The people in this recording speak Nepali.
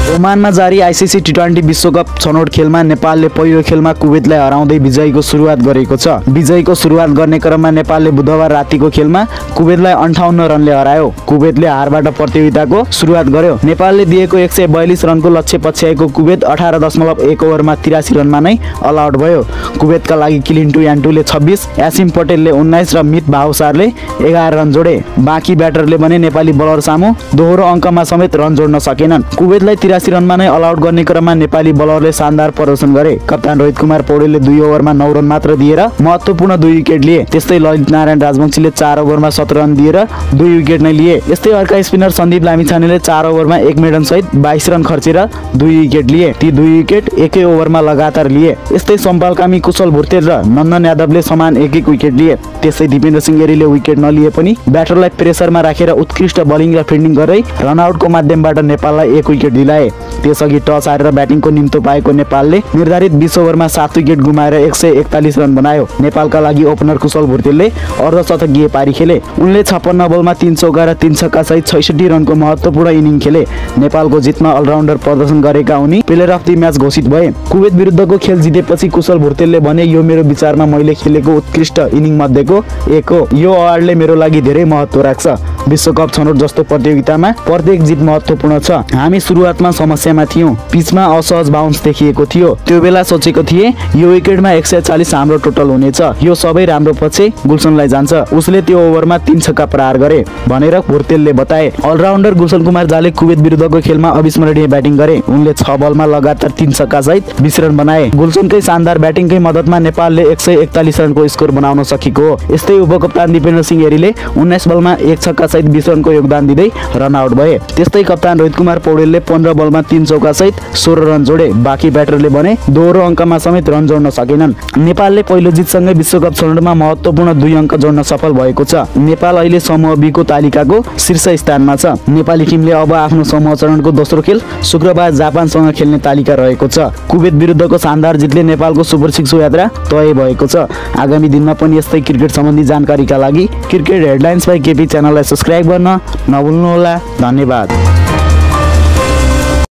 ओमानमा जारी आईसीसी टी20 विश्वकप छनौट खेलमा नेपालले पहिलो खेलमा कुवेतलाई हराउँदै विजयको सुरुवात गरेको छ। विजयको सुरुवात गर्ने क्रममा नेपालले बुधबार रातिको खेलमा कुवेतलाई 58 रनले हरायो। कुवेतले हारबाट प्रतियोगिताको सुरुवात गर्यो। नेपालले दिएको 142 रनको लक्ष्य पछ्याएको कुवेत 18.1 ओभरमा 83 रनमा नै अल आउट भयो। कुवेतका लागि किलिन्टु यान्टुले 26, यासिम पटेलले 19 र मित भाउसारले 11 रन जोडे। बाँकी ब्याटरले भने नेपाली बलर सामु दोहोरो अङ्कमा समेत रन जोड्न सकेनन्। कुवेतलाई 83 रनमा नै अल आउट गर्ने क्रममा नेपाली बलरले शानदार प्रदर्शन गरे। कप्तान रोहित कुमार पौडेलले 2 ओभरमा 9 रन मात्र दिएर महत्त्वपूर्ण 2 विकेट लिए। त्यस्तै ललित नारायण राजवंशीले 4 ओभरमा 17 रन दिएर 2 विकेट नै लिए। यस्तै अर्का स्पिनर सन्दीप लामिछानेले 4 ओभरमा 1 मेडन सहित 22 रन खर्चेर 2 विकेट लिए। ती 2 विकेट एकै ओभरमा लगातार लिए। यस्तै सम्पाल कामी, कुशल भुर्तेल र नन्दन यादवले समान 1-1 विकेट लिए। त्यसै दिपेन्द्र सिंह एरीले विकेट नलिए पनि ब्याटरलाई प्रेसरमा राखेर उत्कृष्ट बलिङ र फिल्डिङ गर्दै रनआउटको माध्यमबाट नेपाललाई 1 विकेट दिलाए। त्यसअघि टस हारेर ब्याटिङको निम्तो पाएको नेपालले निर्धारित 20 ओभरमा 7 विकेट गुमाएर 141 रन बनायो। नेपालका लागि ओपनर कुशल भुर्तेलले अर्धशतकीय पारी खेले। उनले 56 बलमा 3 चौका र 3 छक्का सहित 66 रनको महत्त्वपूर्ण इनिङ खेले। नेपालको जितमा अलराउन्डर प्रदर्शन गरेका उनी प्लेयर अफ द म्याच घोषित भए। कुवेत विरुद्धको खेल जितेपछि कुशल भुर्तेलले भने, यो मेरो विचारमा मैले खेलेको उत्कृष्ट इनिङ मध्येको एक हो। यो अवार्डले मेरो लागि धेरै महत्त्व राख्छ। विश्वकप छनौट जस्तो प्रतियोगितामा प्रत्येक जित महत्त्वपूर्ण छ। हामी सुरुवातमा समस्यामा थियौं। पिचमा असहज बाउन्स देखिएको थियो। त्यो बेला सोचेको थिए यो विकेटमा 140 हाम्रो टोटल हुनेछ। यो सबै राम्रो पछि गुल्सनलाई जान्छ। उसले त्यो ओभरमा 3 छक्का प्रहार गरे भनेर भुर्तेलले बताए। अलराउन्डर गुल्सन कुमार झाले कुवेत विरुद्धको खेलमा अविस्मरणीय ब्याटिङ गरे। उनले 6 बलमा लगातार 3 छक्का सहित 20 रन बनाए। गुल्सनकै शानदार ब्याटिङकै मद्दतमा नेपालले 141 रनको स्कोर बनाउन सकेको हो। यस्तै उपकप्तान दिपेन्द्र सिंह एरीले 19 बलमा 1 छक्का सहित 20 रनको योगदान दिँदै रन आउट भए। त्यस्तै कप्तान रोहित कुमार पौडेलले 15 बलमा 3 चौका सहित 16 रन जोडे। बाँकी ब्याटरले भने दोहोरो अङ्कमा समेत रन जोड्न सकेनन्। नेपालले पहिलो जितसँगै विश्वकप छनौटमा महत्त्वपूर्ण 2 अङ्क जोड्न सफल भएको छ। नेपाल अहिले समूह बी को तालिकाको शीर्ष स्थानमा छ। नेपाली टिमले अब आफ्नो समूह चरणको दोस्रो खेल शुक्रबार जापानसँग खेल्ने तालिका रहेको छ। कुवेत विरुद्धको शानदार जितले नेपालको सुपर 6 यात्रा तय भएको छ। आगामी दिनमा पनि यस्तै क्रिकेट सम्बन्धी जानकारीका लागि क्रिकेट हेडलाइन्स बाइ केपी च्यानललाई सब्स्क्राइब गर्न नभुल्नुहोला। धन्यवाद।